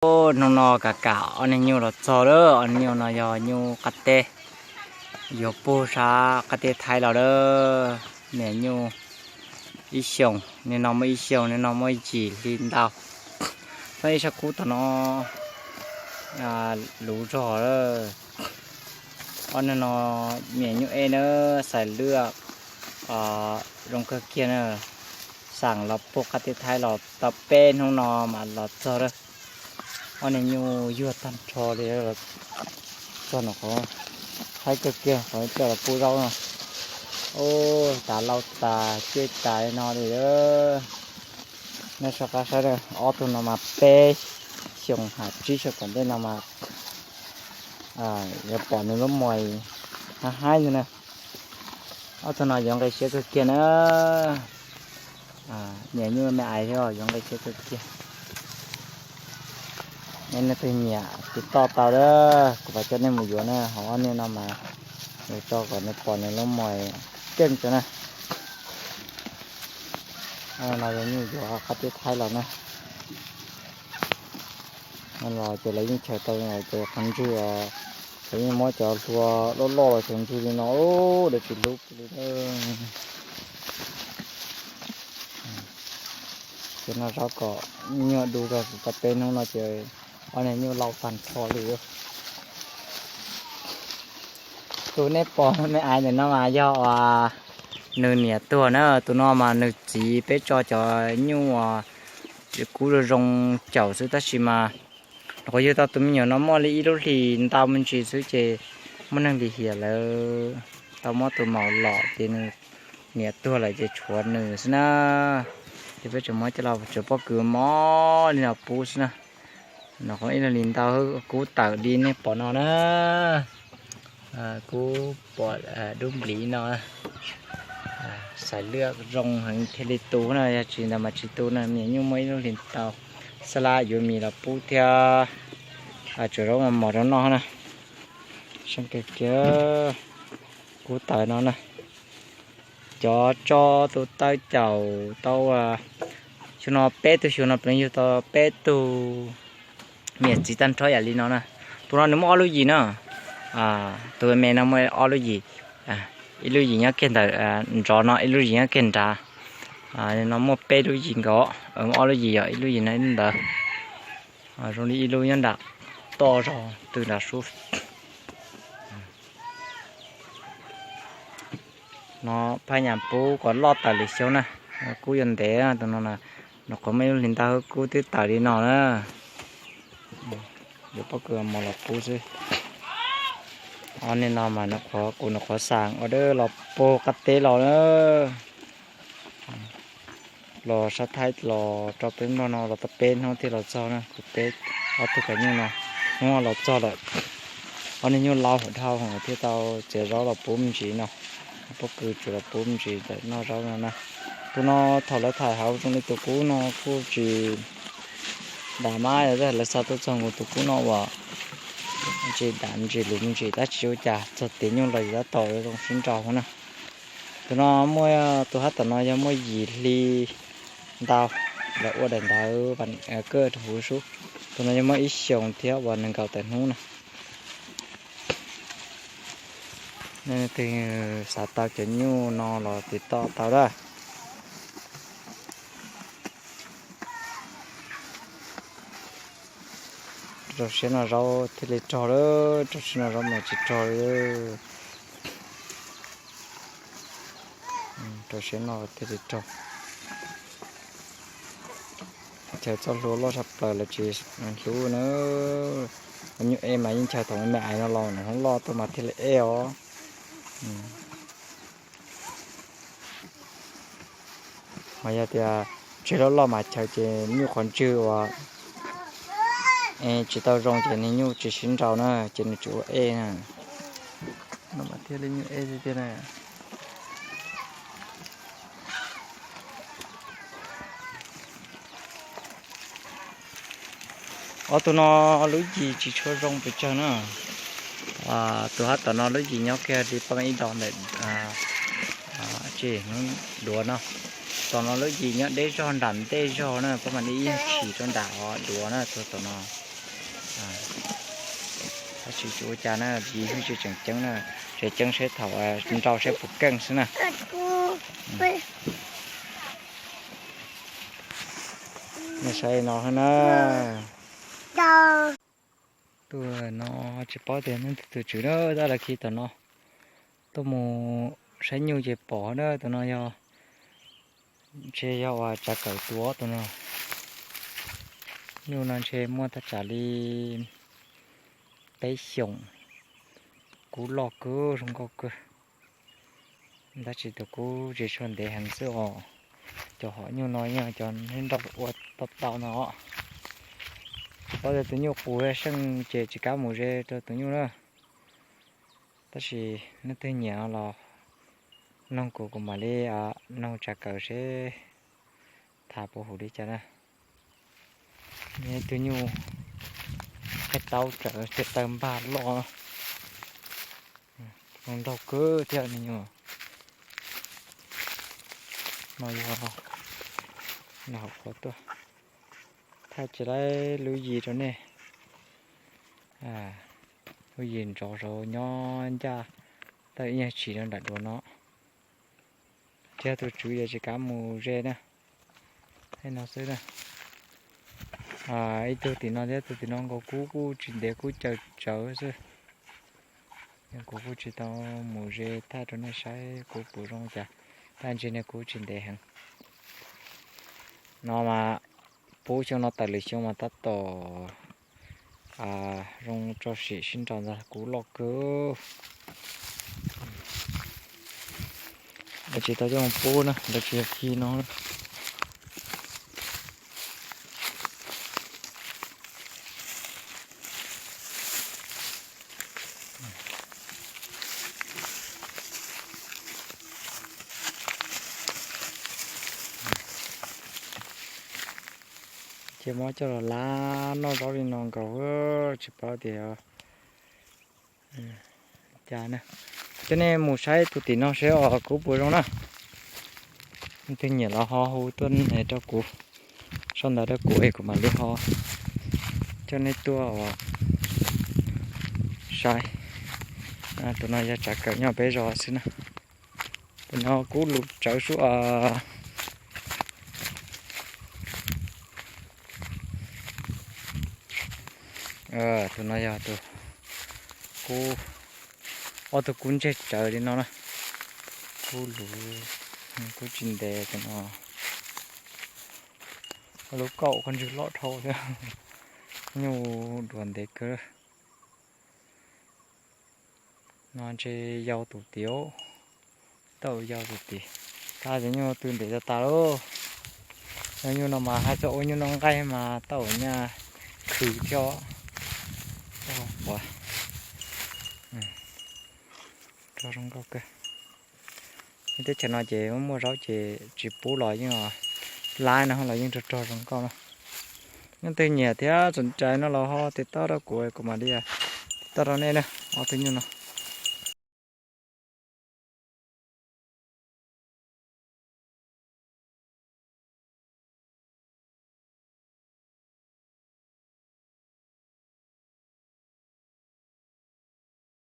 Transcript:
Hnub no kam kam ob niag nyuj los txog lawm. Ob niag nyuj no yog nyuj qab teb, yuav puag sab qab teb Thaib los lawm. Niam nyuj ib xyoos, niag no muaj ib xyoos, niag no muaj yim hli ntau. Txog ib sab kub tom no luv zog lawm. Ob niag no niam nyuj ej na, xais lwaj zoo kawg kiag na. Xaam los puag qab teb Thaib los tau peb hnub no mas los txog lawm. Ob niag nyuj yuag tag nrho li, txog no qhov haib kawg kiag qhov coj los pub zaub no. Ub, tas lauj tas ceg tas li no li. Nej soj qab saib, ob tug no mas peb xyoos ham tsib xyoos tom ntej no mas yuav pom nws lub muag haib haib ntag na. Ob tug no yuav nqi siab kawg kiag na. Niam nyuj me ais thiab yuav nqi siab kawg kiag. Nej leej twg nyiam tiv toj tau lawm, kuv mam coj nej mus yuav na. Ho ob niag no mas yuav tso kom nws pom nws lub muag keej tso na. No yog nyuj yuav qab teb Thaib los na. Los ces lawv yeej chaws tau ces qhov ntswg, lawv yeej muab cov hlua loj loj los chaws ntswg li no, lawv tsis hlub li. Ces noj zaub kom nyuaj du zog, tau peb hnub no ces ob niag nyuj lauj tag nrho li. Tus nej pom me ais ntawm no mas yog nws niam tuag na. Tus no mas nws txiv peb tso cov nyuj kub zoo zoo caum xwb, tab sis mas nyuam qhuav yug tau tus me nyuam no muaj li ib lub hlis ntau me ntsis xwb ces muaj neeg lim hiam lawv tau muab tus maum lom ces nws niam tuag lawm ces tshuav nws xwb na. Ces peb tseem muab coj los tsuav pob kws mos li no pub xwb na. Nyuam qhuav ib lub hlis ntau kub tawm li nej pom no na. Kub pom dub npliv no, xais lwaj zoo heev thiaj li tu na, yog tsis ntawd mas tsis tu na. Niam nyuj muaj ib lub hlis ntau, xab lab yuav mis los pub thiab, tsuav zaub mos mos rau noj na. Seej kiag kiag, kub tawm no na. Cov tso tus taw caum tau xyoo no peb tug, xyoo no pleev yug tau peb tug me nyuam txiv tag nrho yam li no na. Tus no nws muaj ob lub yim na. Tus me no muaj ob lub yim, ib lub yim nyob kiag ntawm ntsov no, ib lub yim nyob kiag nrad. No muaj peb lub yim nkaus, ob lub yim yog ib lub yim no ib lub ntawd. Zoo li ib lub nyob nram toj zog twg nram sub. No phaj nyas pub kom loj tawm lwm xyoo na, kub yuav ntev tus no na. Nyuam qhuav muaj ib lub hlis ntau kub twb tawm li no na. Yuav pob kws mos los pub xwb. Ob niag no mas nyuam qhuav kuv nyuam qhuav xa ua dawb los puag qab teb los na. Los sab Thaib los rau peb Nplog no los tau peb hnub thiaj los txog na. Kuv peb ob tug kav nyuj no hnub no los txog lawm. Ob niag nyuj laus hauv dhau thiaj tau txiav zaub los pub me ntsis no, pob kws tsuav los pub me ntsis ntawm noj zaub no na. Tus no thaum lawv tham hauv zoo li tus kub no kuj tsis dam mas, lawv xa tuaj txog nkaus tus kub no uas tsis dam me ntsis luv me ntsis tab tsis ua cas, txog tiav nyuj los yus tab tom zoo sib nraus na. Tus no muaj, tus hab tom no yog muaj yim hli ntau, lawv ua daim ntawv kaj rau huv sub. Tus no yog muaj ib xyoos thiab uas nees nkaum tawm hnub na. Nej leej twg xav tau cov nyuj no los tiv toj tau lawm. Rau siab noj zaub thiaj li rog lawm, rau siab noj zaub mas tsis rog li. Rau siab noj thiaj li rog. Chaw txoj hlua loj tshaj plaws lawv tsis hlub na. Nyuj ej mas yeej chaw thaum me me ais no los nws hlub loj tuaj mas thiaj li ej os. Mas yog tias tsev loj loj mas chaw ces nyuj qhov ntswg uas tsis tau zoo ces nws nyuj tsis sib nraus na, ces nws tsis ua ej na. No mas thiaj li nyuj ej tiag tiag na. Ob tug no lub yim tsis tshua zoo pes tsawg na. Tus hab tom no lub yim nyob kiag li pab ib do ntawm tsis hnub duav no. Tom no lub yim nyob deb zog nram ntej zog na, pab mam li ib yam tshis rau nram duav na, tus tom no. Tab sis tsis ua cas na, yus tseem ceeb na, tseem ceeb seb thaum nrau seb puas keej xwb na. Nej saib no na. Tuaj no tsis paub tias leej twg tus tswv na, tab lawv khi tom no tuaj mus saib nyuj ces pom na, tus no yog, ntshe yog uas tsav kawm tuaj tus no. Nyuj no ntshe muaj thaj tsam li peb xyoos, kub loj kawg, zoo nkauj kawg. Tab sis tus kub tsis tshua ntev heev xwb os. Cov hom nyuj no yeej cov nrau ua tau tau no os. Tsis paub tias tus nyuj qus seej ces tsis kam mus ze rau tus nyuj na. Tab sis leej twg nyiam los noog kuv, kuv mam li noog tsav kawm seb tham puas huv li cas na. Tus nyuj qhib taub rawv tias taw npag loj, zoo nraug kawg thiab me nyuam. No yog nws hauv qhov tuaj. Thaij tsis laib lub yim rau nej. Lub yim ntsov saud nyob ncaj tawm ib nyuag tshim rau nram duav no. Tsis yog tus tswv ces tsis kam mus ze na. Thaij no xwb na. Ib tug tim no thiab tus tim no nkaus kub kuj tsis ntev, kub caws tsawv xwb. Kuv kuj tsis tau mus ze thaij rau nej saib kub puas zoo cas, tab sis ntshe kuv tsis ntev heev. No mas pub xyoo no tawm lwm xyoo mas tab tom zoo tso sim sib nraus ntag, kub loj kawg. Lawv tsis tau coj mus pub na, lawv tsis yog khi no. Ces muab coj los lab noj zaub li no nkaus, tsis paub tias cas na. Coj nej mus saib tus tim no seb os, kub puas zoo na. Leej twg nyiam los ho hu tuaj rau kuv, sau ntawv rau kuv es kuv mam li ho coj nej tuaj saib. Tus no yog tsav kawm nyob peb zos xwb na. Tus no kub lus tsawv sub. Tus no yog tus kub, ob tug kub ntseg tsawv li no na. Kub luv, kub tsis ntev tus no. Lub kaum qhov ntswg loj dhau thiab, nyuj duav ntev kawg. No ntshe yau tus tid, tau yau tus tid. Tab sis nyuj twb ntev tas tas lauj. Nyuj no mas hais txog ua nyuj noj nqaij mas tau nyaj khwv thiab. Ua, rog zoo nkauj kawg. Teb chaws no ces muaj zaub ces tsis pub los yeej, lab no los yeej rog rog zoo nkauj no. Leej twg nyiam thiab txom cai no los ho tiv tauj rau kuv, kuv mam li tiv tauj rau nej na. Ob tug nyuj no